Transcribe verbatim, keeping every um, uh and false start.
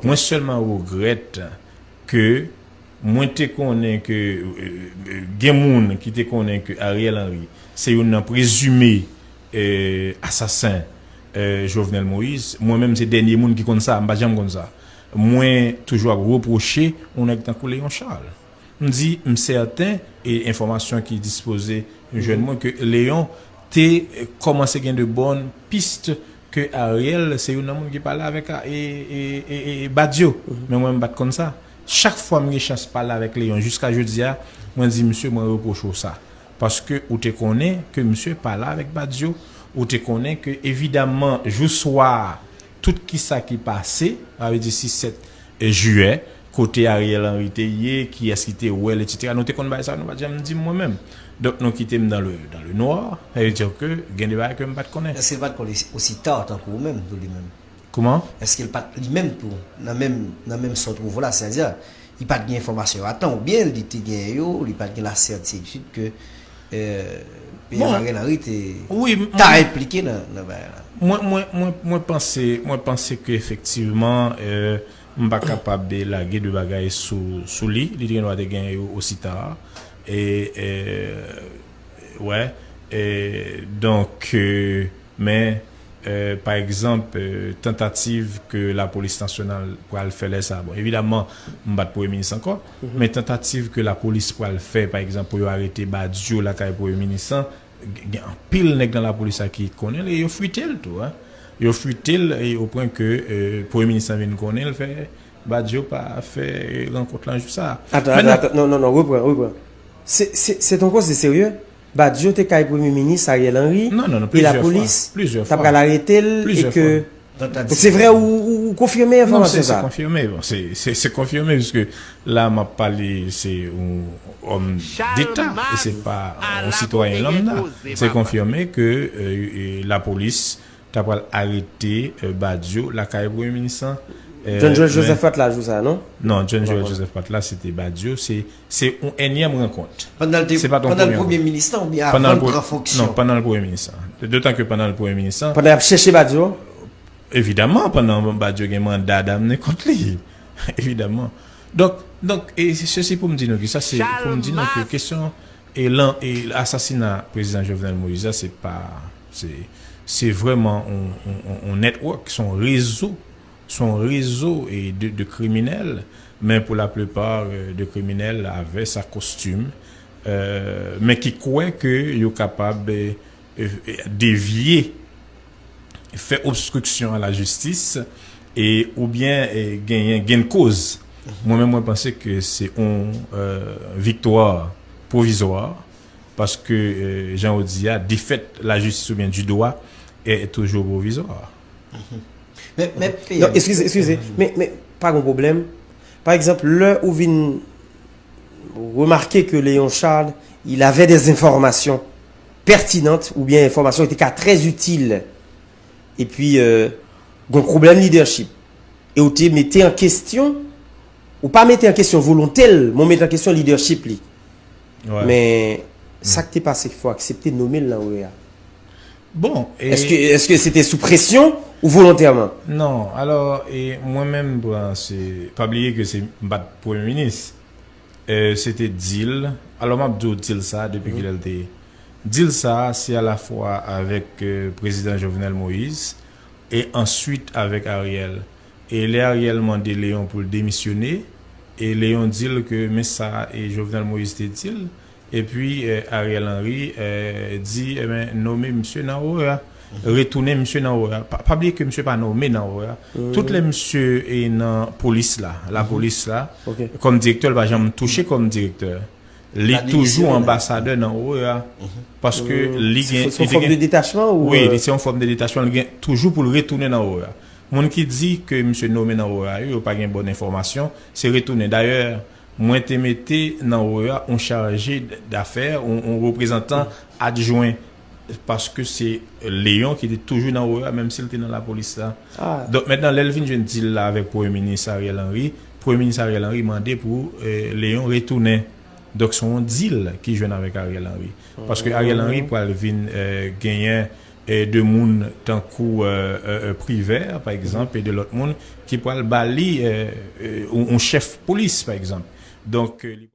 Mwen sèlman regrèt ke mwen te konnen ke, euh, gen moun ki te konnen ke Ariel Henry se youn nan prezime, euh, asasen, euh, Jovenel Moïse. Mwen menm, se dènye moun ki konn sa, m pa t janm konn sa. Mwen toujou ap repwoche yon nèg tankou Léon Charles. M di, m sèten, e enfòmasyon ki dispoze jwenn mwen, ke Léon te kòmanse gen de bòn pis ke Ariel se youn nan moun ki pale avèk a, e, e, e, e, e Badio. Men mwen, m pa t konn sa. Chak fwa m gen chans pale avèk Léon jiska jodi a, mwen di, "Misye, mwen repwoche w sa." Paske ou te konnen ke misye pale avèk Badio, ou te konnen ke, evidaman, jou swa a, tout kisa ki pase, sa vle di sis sèt jiyè, kote Ariel Henry te ye, kiyès ki te wè l, etsetera. Nou te konn bagay sa, nou pa t janm di m mwen menm. Donk, nou kite m dans le, dans le noir, sa vle di ke gen de bagay ke m pa t konnen. Èske l pa t konnen osi ta tankou ou menm, tou li menm? Kouman? Èske l pa t li menm tou, nan menm, nan menm sa w twouve w la, sètadi, li pa t gen enfòmasyon yo a tan, oubyen li te gen yo, li pa t gen lasètitid ke, euh, P M Ariel Henry te, ta enplike nan, nan bagay la? Mwen, mwen, mwen, mwen panse, mwen panse ke efektivman, euh, m pa kapab lage de bagay sou, sou li. Li te gen dwa te gen yo osi ta. E, euh, wè. E, donk, euh, men, euh, pa egzanp, euh, tantativ ke lapolis nasyonal pral fè lè sa, bon, evidaman, m pa t premye minis ankò, men tantativ ke lapolis pral fè, pa egzanp, pou yo arete Badio lakay premye minis lan, gen anpil nèg nan lapolis la ki konnen l e yo frite l tou, en. Yo frite l e o pwen ke, euh, premye minis lan vin konnen l fè Badio pa fè rankont lan jou sa a. Atann, atann, atann, non, non, non, repran, repran. Se, se, se yon koze serye. Badio te kay premye minis Ariel Henry, non, non, non, e lapolis t ap pral arete l, e ke... Donk, se vre, ou, ou, ou konfime enfòmasyon sa? Non, se, se konfime, bon, se, se, se konfime, piske la m ap pale, se yon òm deta, e se pa yon sitwayen lanmda. Se konfime ke, euh, e lapolis ta pral arete, euh, Badio lakay premye minis lan. Euh, John Joel Joseph pa t la jou sa a, non? Non, John Joel Joseph pa t la, se te Badio. Se, se yon ènyèm rankont. Pandan l te, pandan l premye minis lan oubyen avan l pran fonksyon? Non, pandan l premye minis lan. Dotan ke pandan l premye minis lan. Pandan y ap chèche Badio? Evidaman, pandan Badio gen manda damne kont li. Evidaman. Donk, donk, e se, se pou m di nou ki sa, se pou m di nou ke kesyon e lan, e asasina prezidan Jovenel Moïse la, se pa, se, se vrèman yon, yon, yon, yon network, se yon rezo, se yon rezo e de, de kriminèl, men pou laplipa, euh, de kriminèl avè sa kostim, euh, men ki kwè ke yo kapab, euh, euh, devye, fè obstriksyon a la jistis, e, oubyen, e, genyen gennkoz. Mwen menm, mwen panse ke se yon, euh, viktwa pwovizwa, paske, euh, jan w di a, defèt lajistis oubyen di dwa est toujours provisoire. Men, men, non, eskize, eskize, men, men, pa gen pwoblèm. Pa egzanp, lè ou vin remake ke Léon Charles, il avait des informations pertinentes oubyen enfòmasyon ki te ka trè itil. Epi, euh, gen yon pwoblèm lidèchip. E ou te mete an kesyon, ou pa mete an kesyon volonte l, men ou mete an kesyon lidèchip li. Men, sa k te pase ki fè w aksepte nome l nan O E A? Bon, e... Èske, èske se te sou presyon ou volontèman? Non, alò, e mwen menm, bon, se, pa bliye ke se, m pa t premye minis. Euh, se te deal. Alò, m ap di w deal sa a depi kilè l te ye. Deal sa a, se alafwa avèk, euh, prezidan Jovenel Moïse e answit avèk Ariel. E lè Ariel mande Léon pou l demisyone, e Léon di l ke men sa e Jovenel Moïse te di l, epi, euh, Ariel Henry, euh, di, "Enben, nome misye nan O E A. Retounen misye nan O E A." Pa, pa bliye ke misye pa nome nan O E A. Tout lè misye e nan polis la, lapolis la, kòm direktè, l pa janm touche kòm direktè. Li toujou anbasadè nan O E A. Paske li gen, se yon fòm de detachman ou, wi, se yon fòm de detachman, li gen toujou pou l retounen nan O E A. Moun ki di ke misye nome nan O E A yo, yo pa gen bòn enfòmasyon, se retounen. Dayè, mwen te mete nan O E A yon chaje dafè, yon, yon reprezantan adjwen, paske se Léon ki te toujou nan O E A, menm si l te nan lapolis la. Donk, mentnan, lè l vin jwenn deal la avèk Premye Minis Ariel Henry, Premye Minis Ariel Henry mande pou, eh, Léon retounen. Donk, se yon deal ki jwenn avèk Ariel Henry. Paske Ariel Henry pral vin, eh, genyen e de moun tankou euh, euh, euh, Privert, pa egzanp, e de lòt moun ki pral ba li euh, euh, yon yon chèf polis, pa egzanp. Donk, euh, li